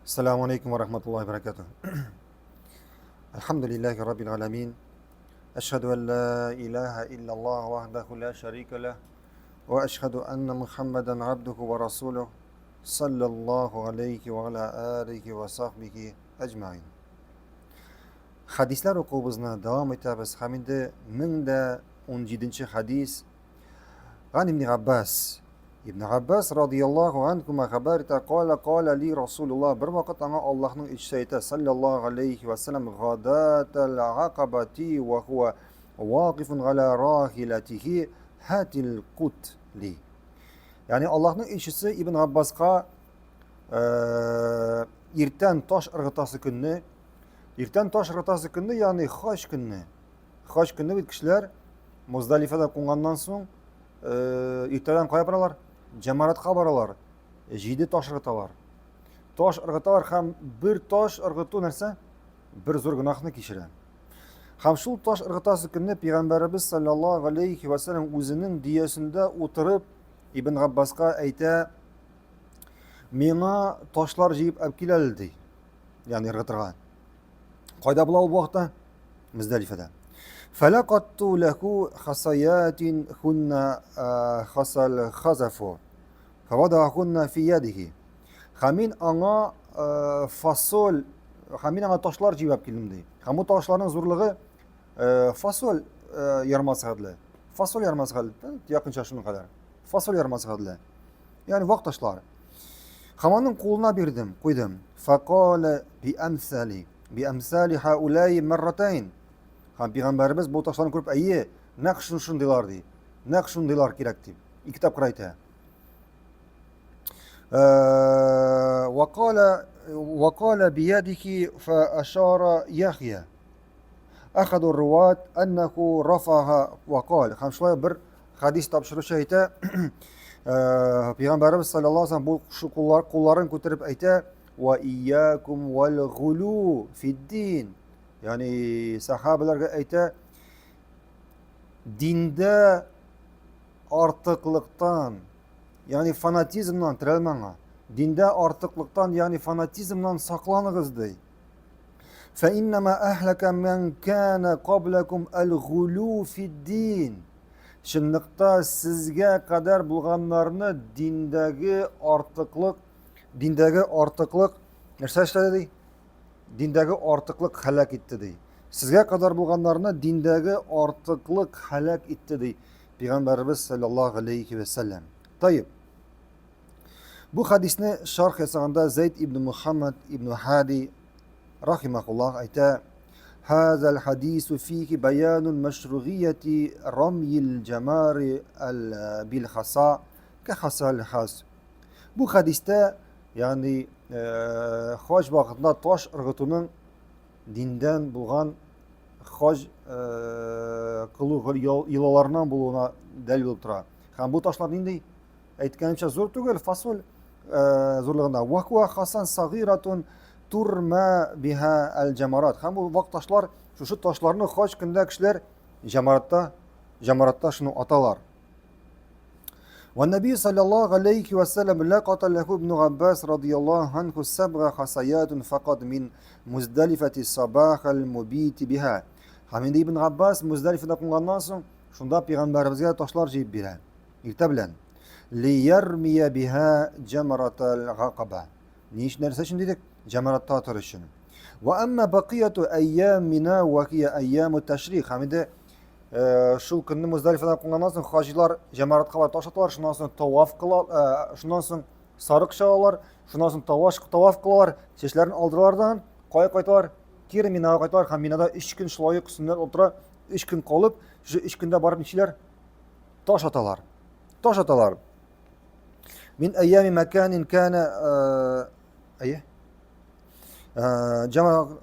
Ассаламу алейкум ва рахматуллахи ва баракатух. Альхамдулиллахи раббил аламин. Ашхаду ан ла илаха иллаллах вахдаху ла шарика лах ва ашхаду анна Мухаммадан абдуху ва расулух саллаллаху алейхи ва аля алихи ва сахбихи аҗмаин. Хадислар укуыбызны дәвам итәбез һәм инде 1017 хадис Ган ибн Габбас. Ибн Габбас радияллаху анхума хәбәр итә, кала кала ли Расулуллах. Бер вакыт аңа Аллаһның илчесе әйтә, саллаллаху алейхи ва саллям, гадатал акабати ва хуа вакифун аля рахилатихи хатил кут ли. Ягъни Аллаһның илчесе Ибн Габбаска иртән таш ыргытасы көнне, иртән таш ыргытасы көнне, ягъни хаҗ көнне, Хаҗ көнне бит кешеләр Муздалифада кунганнан соң иртәдән кая баралар? Җәмәратка баралар. Җиде таш ыргыталар. Таш ыргыталар һәм бер таш ыргыту нәрсә? Бер зур гөнаһны кичерә. Һәм шул таш ыргытасы көнне пәйгамбәребез саллаллаһу алейхи ва саллям үзенең дөясендә утырып Ибн Габбаска әйтә: "Миңа ташлар җыеп алып кил әле", ди. Ягъни ыргытырга. Кайда була ул бу вакытта? Мөздәлифәдә. Фәләкатту ләху хасаятин хунна хасал хазафу. Фавадахунна фи ядихи. Һәм мин аңа фасоль, һәм мин аңа ташлар җыеп килдем ди. Һәм бу ташларның зурлыгы фасоль ярмасы хәтле. Фасоль ярмасы хәтле, якынча шуның кадәр. Фасоль ярмасы хәтле. Ягъни вак ташлар. Һәм аның кулына бирдем, куйдым. Факала би амсали, би амсали хаулай марратайн. Һәм пәйгамбәребез бу ташларны күреп, әйе, нәкъ шушындыйлар ди. Нәкъ шундыйлар кирәк дип. Ике тапкыр әйтә. Вакала вакала биядихи фа ашара Яхья. Ахаду руат аннаху рафаха вакал. Һәм шулай бер хадис тапшыручы әйтә, Пәйгамбәребез саллаллаһу алейһи бу шу куллар кулларын күтәреп әйтә, ва iyyakum вал гулу фиддин. Ягъни сахабаларга әйтә, диндә артыклыктан, ягъни фанатизмнан терәлмә аңа. Диндә артыклыктан, ягъни фанатизмнан сакланыгыз ди. فإنما أهلك من كان قبلكم الغلو في الدين. Чынлыкта сезгә кадәр булганнарны диндәге артыклык, диндәге артыклык нәрсә эшләде ди? Диндәге артыклык һәлак итте ди. Сезгә кадәр булганнарны диндәге артыклык һәлак итте ди. Пәйгамбәребез саллаллаһу алейхи ва саллям. Таеп. Бу хадисне шарх ясаганда Зәйд ибн Мухаммад ибн Хади рахимахуллах әйтә: هذا الحديث فيه بيان مشروعية رمي الجمار بالحصى كحصى الحاس. Бу хадистә, ягъни хаҗ вакытында таш ыргытуның диндән булган хаҗ кылу йолаларыннан булуына дәлил булып тора. Һәм бу ташлар нинди? Әйткәнемчә, зур түгел, фасоль э, зурлыгында. Вахуа хасан сагиратун турма биха әл җамарат. Һәм бу вак ташлар, шушы ташларны хаҗ көндә кешеләр җамаратта, җамаратта шуны аталар. والنبي صلى الله عليه وسلم لقط له ابن عباس رضي الله عنه سبع حصيات فقط من مزدلفة الصباح المبيت بها. Һәм инде Ибн Габбас Муздалифада кунганнан соң, шунда пәйгамбәребезгә ташлар җыеп бирә. Иртә белән. Лиярмия биха җамратал гакаба. Ни өчен нәрсә өчен дидек? Җамратта атыр өчен. Ва әмма бакияту әйям мина ва хия әйяму ташрих. Һәм инде э, шул көнне Муздалифадан кунганнан соң хаҗилар җамратка барып таш аталар, шуннан соң таваф кыла, э, шуннан соң сарык чалалар, шуннан соң таваш таваф кылалар, чәчләрен алдыралар да кая кайталар? Кире Минага кайталар һәм Минада 3 көн шулай ук сөннәт утыра, 3 көн калып, шушы 3 көндә барып нишлиләр? Таш аталар. Таш аталар. Мин әйями мәканин кана әйе. Җама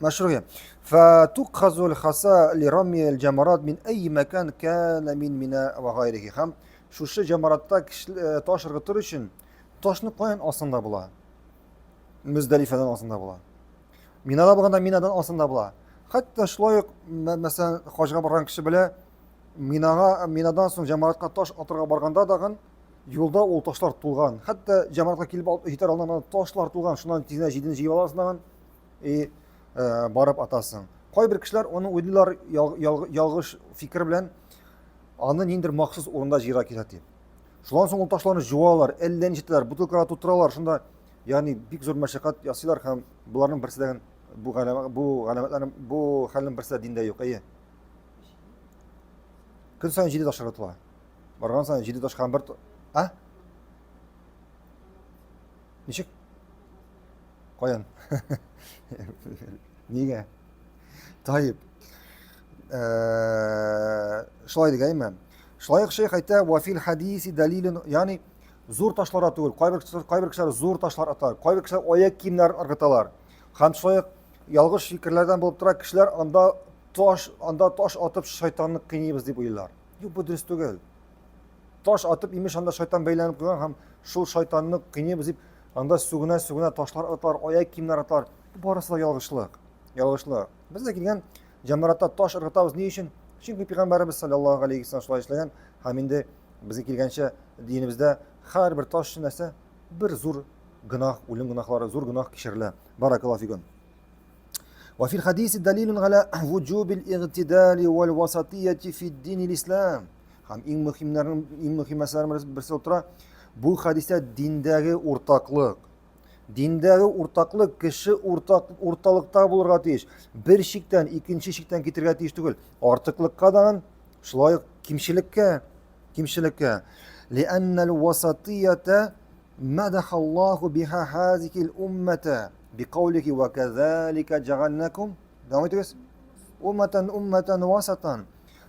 мәшруя. Фатукхазу алхаса лирами алҗамарат мин әй мәкан кана мин мина ва гайрихи. Һәм шушы җамаратта таш ыргытыр өчен ташны каян алсаң да була. Мөздәлифәдән алсаң да була. Минада булганда Минадан алсаң да була. Хәтта шулай ук, мәсәлән, хаҗга барган кеше белә, Минага, Минадан соң җәмәгатькә таш атырга барганда дагын Юлда ул ташлар тулган. Хәтта җәмәгатькә килеп алып җитәр алдыннан ташлар тулган. Шуннан тизенә җидене җыеп аласың тагын и э, барып атасың. Кайбер кешеләр аны уйлыйлар ялгыш фикер белән аны ниндидер махсус урында җыярга кирәк дип. Шуннан соң ул ташларны жуалар, әллә ничәтәләр, бутылкага тутыралар. Шунда ягъни бик зур мәшәкать ясыйлар һәм боларның берсе дә бу галәмәт бу галәмәтләрнең бу хәлнең берсе дә диндә юк. Әйе. Көн саен җиде таш ыргытыла. Барган саен җиде таш һәм бер А? Ничек? Каян? Нигә? Таип. Э, шулай дигәнме? Шулай ук шейх әйтә, ва фил хадиси далилун, ягъни зур ташлар ату түгел, кайбер кешеләр, кайбер кешеләр зур ташлар ата, кайбер кешеләр аяк киемнәрен ыргыталар. Һәм шулай ук ялгыш фикерләрдән булып тора, кешеләр анда таш, анда таш атып шайтанны кыйныйбыз дип уйлыйлар. Юк, бу дөрес түгел. Таш атып, имеш, анда шайтан бәйләнеп куйган һәм шул шайтанны кыйныйбыз дип, анда сүгенә-сүгенә ташлар аталар, аяк киемнәр аталар. Бу барысы да ялгышлык. Ялгышлык. Без дә килгән җәмәгатьтә таш ыргытабыз ни өчен? Чөнки пәйгамбәребез саллаллаһу алейхи вәсәлләм шулай эшләгән һәм инде безгә килгәнчә динебездә һәрбер таш өчен нәрсә? Бер зур гөнаһ, үлем гөнаһлары, зур гөнаһ кичерелә. Баракаллаһу фикум. وفي الحديث دليل على وجوب الاعتدال والوسطية في الدين الإسلام. Һәм иң мөһимнәрнең иң мөһим мәсьәләләрнең берсе булып тора. Бу хәдистә диндәге уртаклык. Диндәге уртаклык кеше уртак урталыкта булырга тиеш. Бер чиктән икенче чиктән китергә тиеш түгел. Артыклыкка да, шулай ук кимчелеккә, кимчелеккә. Лианна ал-васатията مدح الله بها هذه الأمة بقوله وكذلك جعلناكم дәвам итегез умматан умматан васатан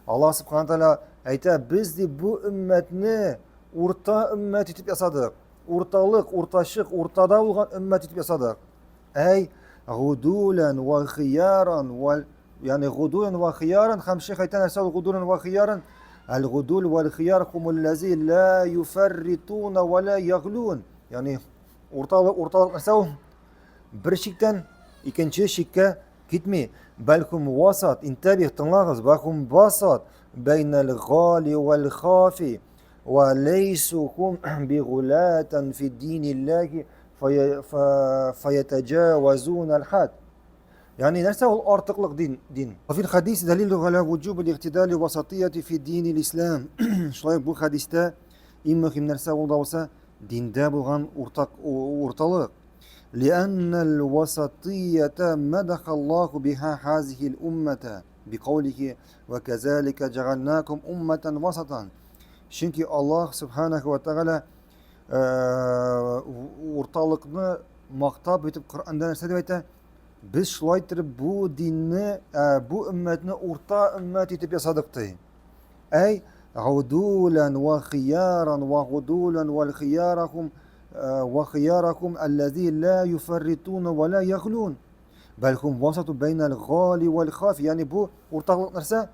Аллаһ субхана тәгалә әйтә без ди бу өммәтне урта өммәт итеп ясадык урталык уртачык уртада булган өммәт итеп ясадык әй гудулан ва хияран вал Ягъни гудулан ва хияран һәм шейх әйтә нәрсә ул гудулан ва хияран? Әл гудул вал хияр хумул лази ла юфарритуна ва ла яглун. Ягъни урталык урталык нәрсә ул? Бер чиктән икенче чиккә китми. Бәлкум васат, интабих, тыңлагыз, бәхум васат бәйнәл гали вал хафи ва лейсу хум бигулатан фи диниллахи фаятаҗавазун аль-хад. Ягъни нәрсә ул артыклык дин? Дин. Фил хадис далилу галя вуджуб ал-игтидали васатияти фи дин ислам. Шулай бу хадистә иң мөһим нәрсә ул да булса диндә булган уртак урталык. لأن الوسطية مدح الله بها هذه الأمة بقوله وكذلك جعلناكم أمة وسطا Чөнки Аллаһ Субханаху ва Тәгалә урталыкны мактап битеп Коръәндә нәрсә дип әйтә? Без шулай итеп бу динне, ә, бу өммәтне урта өммәт итеп ясадык ди. Әй, гудулан ва хияран ва гудулан вал хиярахум ва хиярахум аллази ла юфарритуна ва ла яглун. Бәл хум васату бәйнәл гали вал хаф. Ягъни бу уртаклык нәрсә?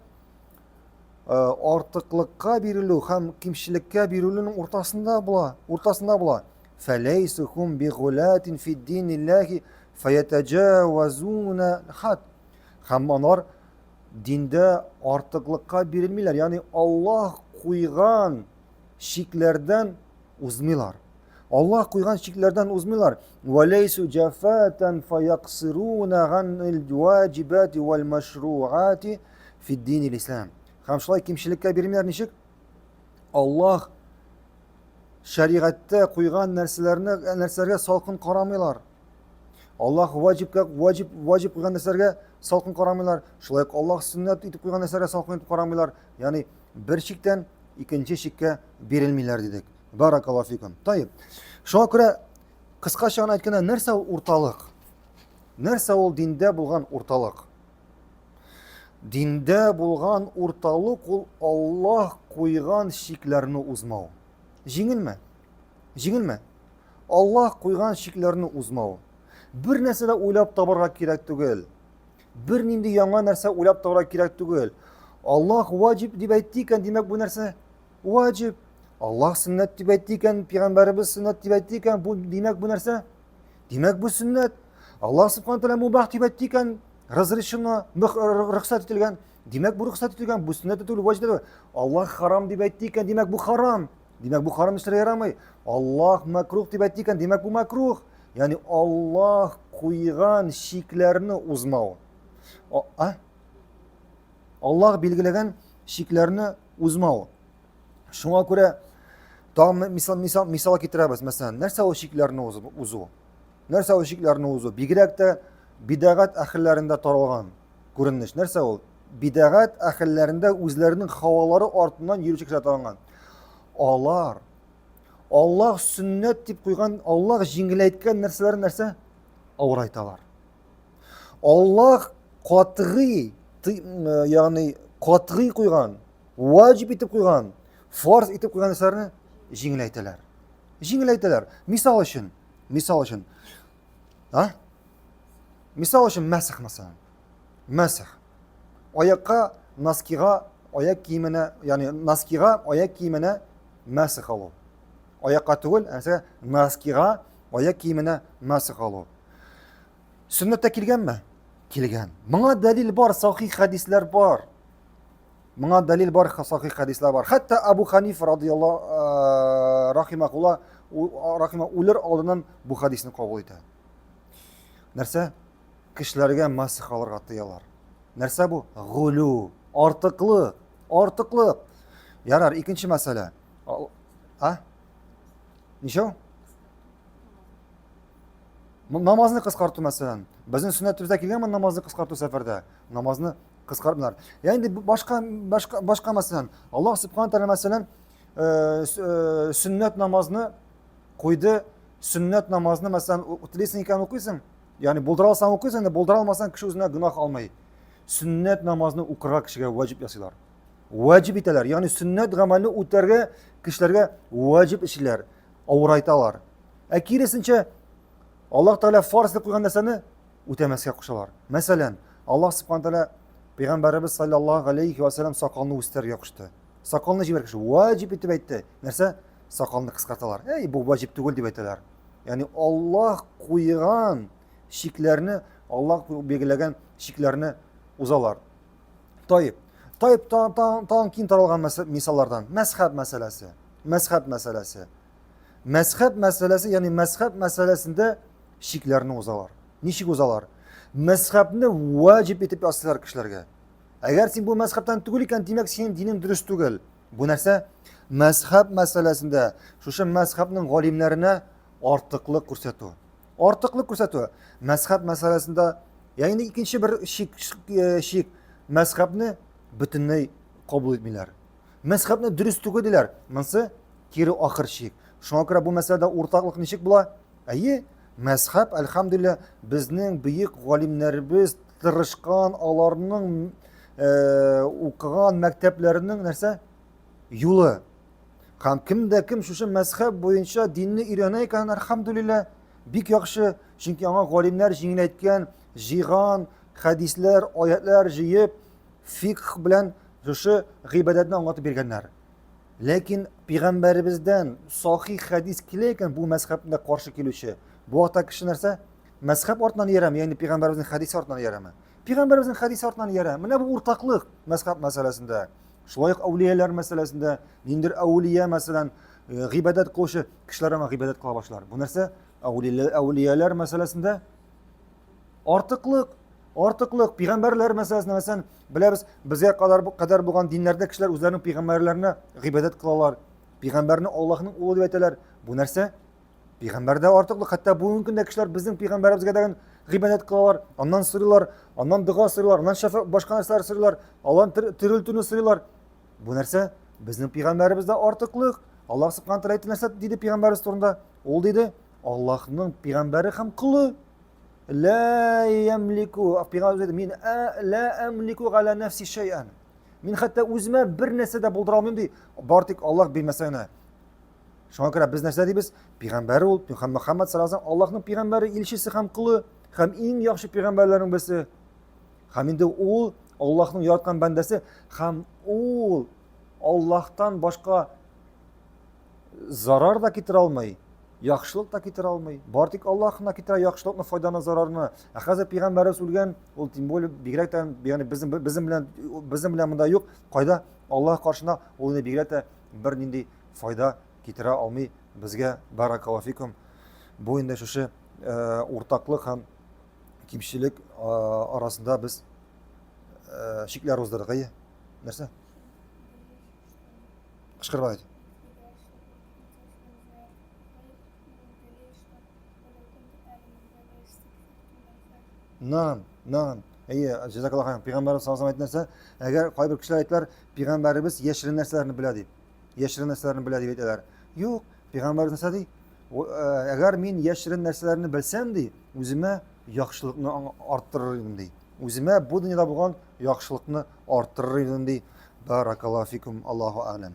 Артыклыкка бирелү һәм кимчелеккә бирелүнең уртасында була, уртасында була. Фәләйсу хум бигулатин фи диниллахи фаятаҗавазуна хад. Һәм алар диндә артыклыкка бирелмиләр, ягъни Аллаһ куйган чикләрдән узмыйлар. Аллаһ куйган чикләрдән узмыйлар. Валейсу җафатан фаяксируна ганил ваҗибати вал машруати фи динил ислам. Һәм шулай кимчелеккә бирмиләр ничек? Аллаһ шәригатьтә куйган нәрсәләрне нәрсәләргә салкын карамыйлар. Аллаһ ваҗибкә ваҗиб ваҗиб куйган нәрсәләргә салкын карамыйлар. Шулай ук Аллаһ сөннәт итеп куйган нәрсәләргә салкын итеп карамыйлар. Ягъни бер чиктән икенче чиккә бирелмиләр дидек. Баракаллаһу фикум. Тайып. Шуңа күрә кыскача гына әйткәндә, нәрсә ул урталык? Нәрсә ул диндә булган урталык? Диндә булган урталык ул Аллаһ куйган чикләрне узмау. Җиңелме? Җиңелме? Аллаһ куйган чикләрне узмау. Бер нәрсә дә уйлап табарга кирәк түгел. Бер нинди яңа нәрсә уйлап табарга кирәк түгел. Аллаһ ваҗиб дип әйтте икән, димәк бу нәрсә ваҗиб. Аллаһ сөннәт дип әйтте икән, пәйгамбәребез сөннәт дип әйтте икән, бу димәк бу нәрсә? Димәк бу сөннәт. Аллаһ субхана тәгалә мубах дип әйтте икән, разрешено, рөхсәт ителгән. Димәк бу рөхсәт ителгән, бу сөннәт түгел, ваҗиб түгел. Аллаһ харам дип әйтте икән, димәк бу харам. Димәк, бу харам эшләргә ярамый. Аллаһ мәкрух дип әйтте икән, димәк, бу мәкрух. Ягъни Аллаһ куйган чикләрне узмау. А? Аллаһ билгеләгән чикләрне узмау. Шуңа күрә тагын мисал, мисал, мисал китерәбез. Мәсәлән, нәрсә ул чикләрне узу? Нәрсә ул чикләрне узу? Бигрәк тә бидәгать әһелләрендә таралган күренеш. Нәрсә ул? Бидәгать әһелләрендә үзләренең хавалары артыннан йөрүче кешеләр таралган. Алар Аллаһ сөннәт дип куйган, Аллаһ җиңеләйткән нәрсәләрне нәрсә? Авырайталар. Аллаһ катгый, ягъни катгый куйган, ваҗиб итеп куйган, фарз итеп куйган нәрсәләрне җиңеләйтәләр. Җиңеләйтәләр. Мисал өчен, мисал өчен. А? Мисал өчен мәсх мәсәлән. Мәсх. Аякка, носкига, аяк киеменә, ягъни носкига, аяк киеменә мәсх алу. Аякка түгел, ә носкига, аяк киеменә мәсх алу. Сөннәттә килгәнме? Килгән. Моңа дәлил бар, сахих хәдисләр бар. Моңа дәлил бар, сахих хәдисләр бар. Хәтта Абу Ханиф радияллаһу э, рахимахулла рахима үлер алдыннан бу хәдисне кабул итә. Нәрсә? Кешеләргә масих алырга тыялар. Нәрсә бу? Гулю, артыклык, артыклык. Ярар, икенче мәсьәлә. А? Ничә? Намазны кыскарту мәсәлән. Безнең сөннәтебездә килгәнме намазны кыскарту сәфәрдә? Намазны кыскартмыйлар. Я инде башка башка башка мәсәлән, Аллаһ субхана тәгалә мәсәлән, э, э, сөннәт намазны куйды, сөннәт намазны мәсәлән, телисең икән укыйсың, ягъни булдыра алсаң укыйсың, инде булдыра алмасаң кеше үзенә гөнаһ алмый. Сөннәт намазны укырга кешегә ваҗиб ясыйлар. Ваҗиб итәләр. Ягъни сөннәт гамәлне үтәргә кешеләргә ваҗиб эшлиләр, авырайталар. Ә киресенчә, Аллаһ Тәгалә фарз дип куйган нәрсәне үтәмәскә кушалар. Мәсәлән, Аллаһ Субхану Тәгалә Пәйгамбәребез саллаллаһу алейхи ва саллям сакалны үстерергә кушты. Сакалны җибәргә кушты. Ваҗиб итеп әйтте. Нәрсә? Сакалны кыскарталар. Әй, бу ваҗиб түгел дип әйтәләр. Ягъни Аллаһ куйган чикләрне, Аллаһ билгеләгән чикләрне узалар. Таип. Таип тагын киң таралган мисаллардан. Мәзхәб мәсьәләсе. Мәзхәб мәсьәләсе. Мәзхәб мәсьәләсе, ягъни мәзхәб мәсьәләсендә чикләрне узалар. Ничек узалар? Мәзхәбне ваҗиб итеп ясыйлар кешеләргә. Әгәр син бу мәзхәбтән түгел икән, димәк, синең динең дөрес түгел. Бу нәрсә? Мәзхәб мәсьәләсендә шушы мәзхәбнең галимнәренә артыклык күрсәтү. Артыклык күрсәтү. Мәзхәб мәсьәләсендә, ягъни икенче бер шик, э, шик мәзхәбне бөтенләй кабул итмиләр. Мәзхәбне дөрес түгел диләр. Монсы кире ахыр чик. Шуңа күрә бу мәсьәләдә уртаклык ничек була? Әйе, мәзхәб, әлхәмдүлилләһ, безнең бөек галимнәребез тырышкан, аларның э, укыган мәктәпләренең нәрсә? Юлы. Һәм кем дә кем шушы мәзхәб буенча динне өйрәнә икән, әлхәмдүлилләһ, бик яхшы, чөнки аңа галимнәр җиңеләйткән, җыйган хәдисләр, аятлар җыеп, фикх белән шушы гыйбадәтне аңлатып биргәннәр. Ләкин пәйгамбәребездән сахих хәдис килә икән, бу мәзхәбенә каршы килүче. Бу вакытта кеше нәрсә? Мәзхәб артыннан иярәме, ягъни пәйгамбәребезнең хәдисе артыннан иярәме? Пәйгамбәребезнең хәдисе артыннан иярә. Менә бу уртаклык мәзхәб мәсьәләсендә. Шулай ук әүлияләр мәсьәләсендә, ниндер әүлия мәсәлән, э, гыйбадәт кылучы кешеләр аңа гыйбадәт кыла башлар. Бу нәрсә? Әүлияләр мәсьәләсендә артыклык. Артыклык, пәйгамбәрләр мәсьәләсендә, мәсәлән, беләбез, безгә кадәр кадәр булган диннәрдә кешеләр үзләренең пәйгамбәрләренә гыйбадәт кылалар. Пәйгамбәрне Аллаһның улы дип әйтәләр. Бу нәрсә? Пәйгамбәрдә артыклык. Хәтта бүгенге көндә кешеләр безнең пәйгамбәребезгә дә гыйбадәт кылалар, аннан сорыйлар, аннан дога сорыйлар, аннан шәфа, башка нәрсәләр сорыйлар, алан терелтүне сорыйлар. Бу нәрсә? Безнең пәйгамбәребездә артыклык. Аллаһ субхана тәгалә әйтте нәрсә диде пәйгамбәребез турында? Ул диде, Аллаһның пәйгамбәре һәм колы. Ла ямлику, пәйгамбәребез әйтте, мин ла амлику галя нәфси шәйән. Мин хәтта үземә бер нәрсә дә булдыра алмыйм ди, бар тик Аллаһ бирмәсә генә. Шуңа күрә без нәрсә дибез? Пәйгамбәр ул, Мөхәммәд саллаллаху алейһи Аллаһның пәйгамбәре, илчесе һәм колы, һәм иң яхшы пәйгамбәрләрнең берсе. Һәм инде ул Аллаһның яраткан бәндәсе һәм ул Аллаһтан башка зарар да китерә алмый, яхшылык та китерә алмый. Бар тик Аллаһ кына китерә яхшылыкны, файданы, зарарны. Ә хәзер пәйгамбәребез үлгән, ул тем более бигрәк тә, ягъни безнең безнең белән безнең белән монда юк, кайда Аллаһ каршында ул инде бигрәк тә бернинди файда китерә алмый безгә. Баракаллаһу фикум. Бу инде шушы э, уртаклык һәм кимчелек э, арасында без э, чикләр уздырдык. Әйе. Нәрсә? Кычкырып әйт. Наам, наам. Әйе, җәзакаллаһу хайран. Пәйгамбәрбез саллаллаһу алейһи нәрсә? Әгәр кайбер кешеләр әйтәләр, пәйгамбәребез яшерен нәрсәләрне белә дип. Яшерен нәрсәләрне белә дип әйтәләр. Юк, пәйгамбәребез нәрсә ди? Э, әгәр мин яшерен нәрсәләрне белсәм ди, үземә яхшылыкны арттырыр идем ди. Үземә бу дөньяда булган яхшылыкны арттырыр идем ди. Баракаллаһу фикум, Аллаһу алям.